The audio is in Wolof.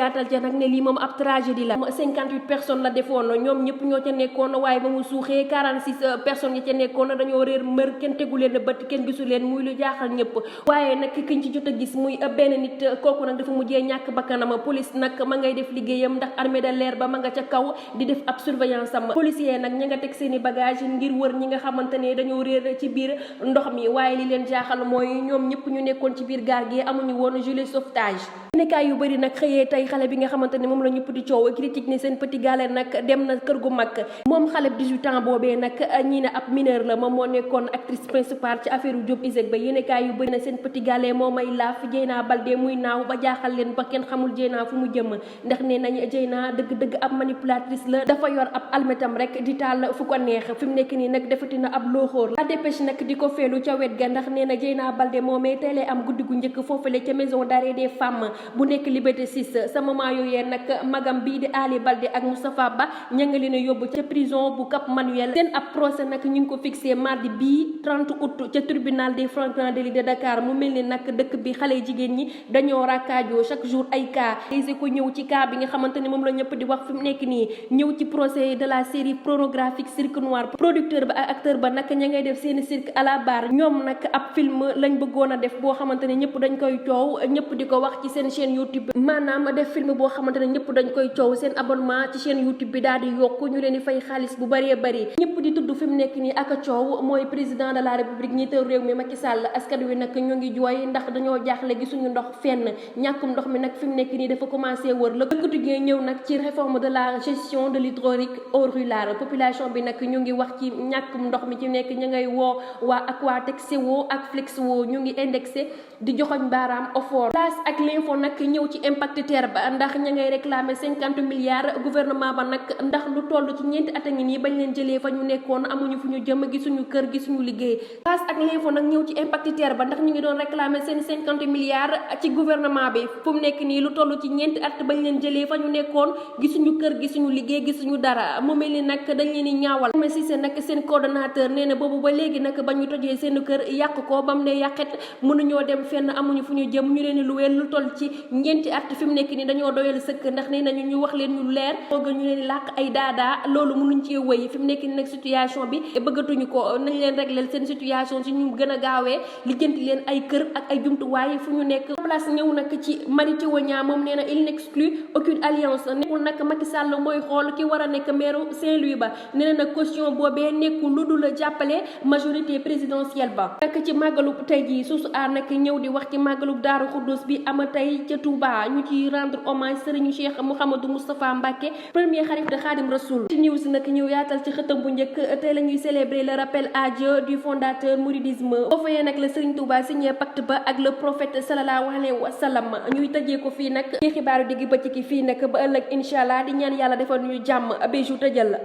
yaatal ca nag ne lii moom ab tragédie la 58 personnes la defoon ñoom ñëpp ñoo ca nekkoon waaye ba mu suuxee 46 personnes yi ca nekkoon dañoo réer mbër kenn tegu leen bët kenn gisu leen muy lu jaaxal ñëpp waaye nag kiñ ci jot a gis muy benn nit kooku nag dafa mujjee ñàkk bakkanam police nag ma ngay def liggéeyam ndax armée de l'air ba ma nga ca kaw di def ab surveillance am policier nag ña nga teg seeni bagage ngir wër ñi nga xamante ne dañoo réer ci biir ndox mi waaye li leen jaaxal mooy ñoom ñëpp ñu nekkoon ci biir gaal gi amuñu woon gilet sauvetage nekkaay yu bëri nag xëyee tey xale bi nga xamante ne moom la ñëpp di coow critique ni seen petit gallé nag dem na kër gu mag moom xale bi 18 ans boobee nag ñii ne ab mineur la moom moo nekkoon actrice principale ci affaire u Diop Iseg ba yéenekaay yu bëri na seen petit gallé moo may laaf Dieyna Baldé muy naaw ba jaaxal leen ba kenn xamul Dieyna fu mu jëm ndax nee nañ Dieyna dëgg-dëgg ab manipulatrice la dafa yor ab almetam rek di taal fu ko neex fi mu nekk nii nag defati na ab looxóor la dépêche nag di ko feelu ca wet ga ndax nee na Dieyna Baldé moomee teelee am guddi gu njëkk foofule ca maison d'arrêt des femmes bu nekk Liberté 6 sa moment yooyee nag magam bii di Ali Baldé ak Moustapha Ba ña nga leen a yóbbu ca prison bu Cap Manuel seen ab procès nag ñu ngi ko fixé mardi bii 30 août ca tribunal des flagrants délits de Dakar mu mel ni nag dëkk bi xale jigéen ñi dañoo rakkaajoo chaque jour ay cas léegi ko ñëw ci cas bi nga xamante ne moom la ñëpp di wax fi mu nekk nii ñëw ci procès de la série pornographique Cirque Noir producteur ba ak acteur ba nag ña ngay def seeni cirque à la barre ñoom nag ab film lañ bëggoon a def boo xamante ne ñëpp dañ koy coow ñëpp di ko wax ci seen chaîne YouTube maanaam def film boo xamante ne ñëpp dañ koy coow seen abonnement ci chaîne YouTube bi daal di yokku ñu leen di fay xaalis bu bëree bëri ñëpp di tudd fi mu nekk nii ak coow mooy président de la république njiitu réew mi Macky Sall askan wi nag ñu ngi jooy ndax dañoo jaaxle gisuñu ndox fenn ñàkkum ndox mi nag fi mu nekk nii dafa commencé wër la quotidien ñëw nag ci réforme de la gestion de l'hydraulique au rural population bi nag ñu ngi wax ci ñàkkum ndox mi ci nekk ñu ngay woo waa Aquatech Sewo ak Flexwo ñu ngi indexé di joxoñ baaraam effort place ak l'info nag ñëw ci impact terre ba ndax ña ngay réclamer 50 milliards gouvernement ba nag ndax lu toll ci ñeenti at a ngi nii bañ leen jëlee fa ñu nekkoon amuñu fu ñu jëm gisuñu kër gisuñu liggéey place ak l'info nag ñëw ci impact terre ba ndax ñu ngi doon réclamer seen 50 milliards ci gouvernement bi fu mu nekk nii lu toll ci ñeenti at bañ leen jëlee fa ñu nekkoon gisuñu kër gisuñu liggéey gisuñu dara mu mel ni nag dañ leen di ñaawal mais si seen nag seen coordonnateur nee na boobu ba léegi nag ba ñu tojee seen kër yàq ko ba mu ne yàqet mënuñoo dem fenn amuñu fu ñu jëm ñu leen di luweel lu toll ci ñeenti at fi mu nekk nii dañoo doyal sëkk ndax nee nañu ñu wax leen ñu leer moo gën ñu leen di làq ay daadaa loolu mënuñ cee wëy fi mu nekk nii nag situation bi bëggatuñu ko nañ leen régler seen situation si ñu gën a gaawee lijjanti leen ay kër ak ay jumtuwaay fu ñu nekk place ñëw nag ci Mary Teuw Niane moom nee na il n'exclut aucune alliance nekkul nag Macky Sall mooy xool ki war a nekk maire Saint-Louis ba nee na nag caution boobee nekkul lu dul jàppale majorité présidentielle ba nag ci màggalu tey jii suusu aar nag ñëw di wax ci màggalu Daaru Xuddus bi ama tey ca Touba ñu ci rendre hommage Serigne Cheikh Mouhamadou Moustapha Mbacké premier khalife de Khadim Rasoul ci news nag ñëw yaatal ci xëtam bu njëkk tey la ñuy célébrer le rappel à Dieu du fondateur mouridisme foofee nag la Serigne Touba signé pacte ba ak le prophète sallallahu alayhi wa sallam ñuy tëjee ko fii nag ci xibaaru digg bëccëg fii nag ba ëllëg incha allah di ñaan yàlla defal ñu jàmm Bijou tëjal la